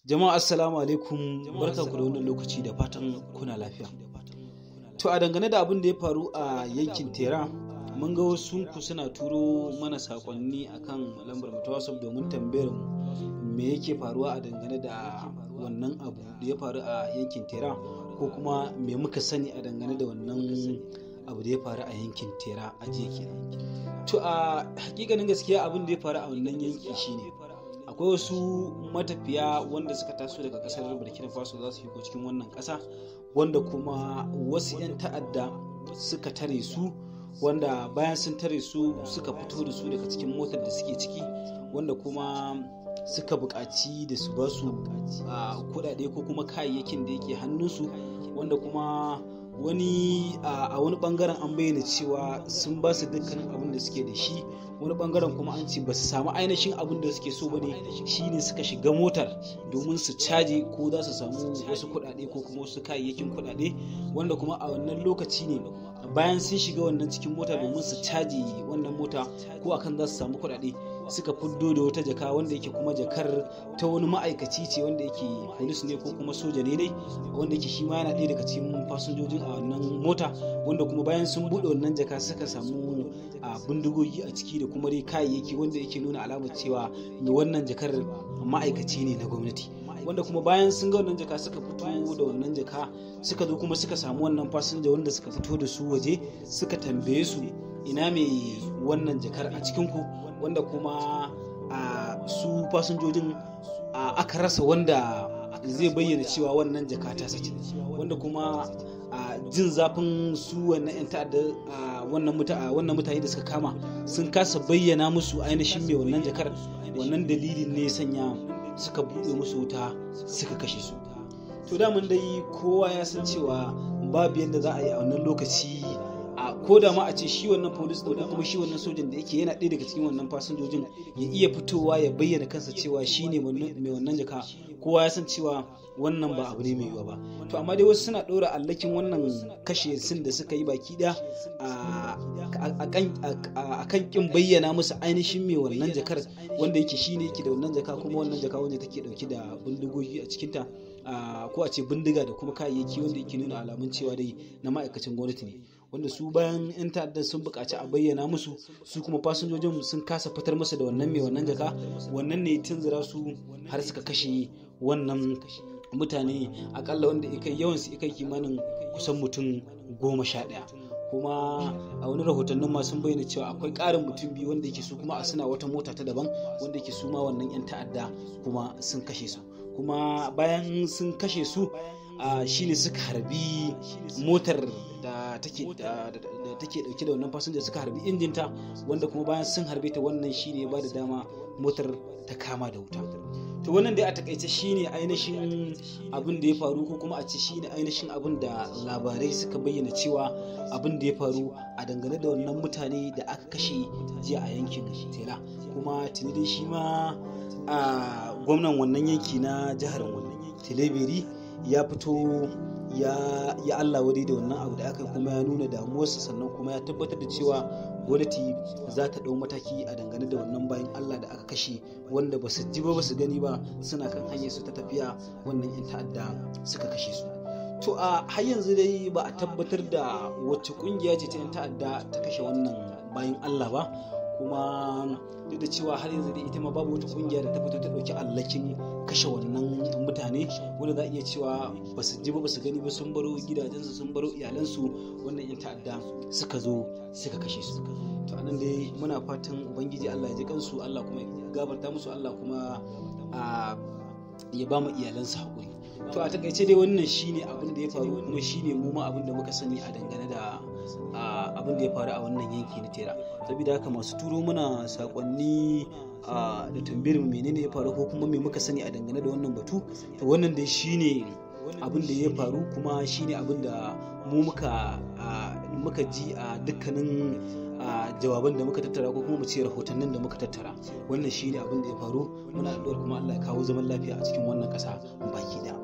Jama'a, assalamu alaikum, barkanku da wannan lokaci, da fatan kuna lafiya. To, a dangane da abin da ya faru a yankin Tera, mun ga wasu ku suna turo mana sakonni akan lambar mu ta WhatsApp domin tambayar mu me yake faruwa a dangane da wannan abu da ya faru a yankin Tera, ko kuma me muka sani a dangane da wannan abu da ya faru a yankin Tera a jiya kenan. To, a hakikanin gaskiya, abin da ya faru a wannan yanki shine akwai wasu matafiya wanda suka taso daga kasar Burkina Faso za su shigo cikin wannan kasa, wanda kuma wasu 'yan ta'adda suka tare su, wanda bayan sun tare su suka fito da su daga cikin motar da suke ciki, wanda kuma suka buƙaci da su ba su kuɗaɗe ko kuma kayayyakin da yake hannunsu, wanda kuma wani a wani bangaren an bayyana cewa sun ba su dukkanin abin da suke da shi, wani bangaren kuma an ce ba su samu ainihin abin da suke so bane, shine suka shiga motar domin su caje ko za su samu wasu kuɗaɗe ko kuma wasu kayayyakin kuɗaɗe, wanda kuma a wannan lokaci ne bayan sun shiga wannan cikin mota domin su caje wannan mota ko akan za su samu kuɗaɗe, suka fiddo da wata jaka, wanda yake kuma jakar ta wani ma'aikaci ce, wanda yake polis ne ko kuma soja ne dai, wanda yake shi ma yana ɗaya daga cikin fasinjojin a wannan mota, wanda kuma bayan sun buɗe wannan jaka suka samu a bindigogi a ciki da kuma dai kayayyaki, wanda yake nuna alamar cewa mai wannan jakar ma'aikaci ne na gwamnati. Wanda kuma bayan sun ga wannan jaka, suka fito da wannan jaka, suka zo kuma suka samu wannan fasinja wanda suka fito da su waje, suka tambaye su ina mai wannan jakar a cikinku, wanda kuma a su fasinjojin aka rasa wanda zai bayyana cewa wannan jaka ta sace, wanda kuma a jin zafin su wannan 'yan ta'adda, wannan mutane da suka kama sun kasa bayyana musu ainihin mai wannan jakar. Wannan dalilin ne sanya suka buɗe musu wuta suka kashe su. To, daman dai kowa ya san cewa babu yadda za a yi a wannan lokaci, a ko da ma a ce shi wannan police ɗin ko kuma shi wannan sojan da yake yana ɗaya daga cikin wannan fasinjojin ya iya fitowa ya bayyana kansa cewa shi ne mai wannan jaka. Kowa ya san cewa wannan ba abu ne mai yiwuwa ba. To, amma dai wasu suna ɗora allakin wannan kashe sun da suka yi baki ɗaya a kan ƙin bayyana musu ainihin mai wannan jakar, wanda yake shi ne yake da wannan jaka, kuma wannan jaka wanda take ɗauke da bindigogi a cikinta, ko a ce bindiga da kuma kayayyaki, wanda yake nuna alamun cewa dai na ma'aikacin gwamnati ne, wanda su bayan 'yan ta'adda sun buƙaci a bayyana musu su, kuma fasinjojin sun kasa fitar musu da wannan mai wannan jaka. Wannan ne tunzura su har suka kashe wannan mutane akalla wanda yawan su kai kimanin kusan mutum 11. Kuma a wani rahotannin ma sun bayyana cewa akwai ƙarin mutum biyu wanda yake su kuma a suna wata mota ta daban, wanda yake su ma wannan 'yan ta'adda kuma sun kashe su. Kuma bayan sun kashe su shine suka harbi motar da take dauke da wannan fasinja, suka harbi injinta, wanda kuma bayan sun harbe ta, wannan shine ya bada dama motar ta kama da wuta. To, wannan dai a takaice shine ainihin abin da ya faru, ko kuma a ce shine ainihin abin da labarai suka bayyana cewa abin da ya faru a dangane da wannan mutane da aka kashe jiya a yankin Tera. Kuma tuni dai shi ma a gwamnan wannan yanki na jihar Tillaberi ya fito ya Allah wadai da wannan abu da aka yi, kuma ya nuna damuwarsa, sannan kuma ya tabbatar da cewa gwamnati za ta ɗau mataki a dangane da wannan bayan Allah da aka kashe, wanda ba su ji ba ba su gani ba, suna kan hanyar su ta tafiya wannan 'yan ta'adda suka kashe su. To, a har yanzu dai ba a tabbatar da wacce kungiya ce ta 'yan ta'adda ta kashe wannan bayan Allah ba, kuma duk da cewa har yanzu dai ita ma babu wata kungiya da ta fito ta dauki allakin kashe wannan mutane, wanda za a iya cewa ba su ji ba ba su gani ba, sun baro gidajensu, sun baro iyalansu, wannan 'yan ta'adda suka zo suka kashe su. To, anan dai muna fatan Ubangiji Allah ya ji kansu, Allah kuma ya gafarta musu, Allah kuma ya ba mu iyalansu haƙuri. To, a takaice dai wannan shine abin da ya faru, kuma shine mu ma abin da muka sani a dangane da abin da ya faru a wannan yanki na Tera. Saboda haka, masu turo mana sakonni da tambayar mu menene ya faru ko kuma me muka sani a dangane da wannan batu, to wannan dai shine abin da ya faru, kuma shine abin da mu muka ji a dukkanin jawaban da muka tattara, ko kuma mu ce rahotannin da muka tattara. Wannan shine abin da ya faru. Muna addu'ar kuma Allah ya kawo zaman lafiya a cikin wannan ƙasa baki daya.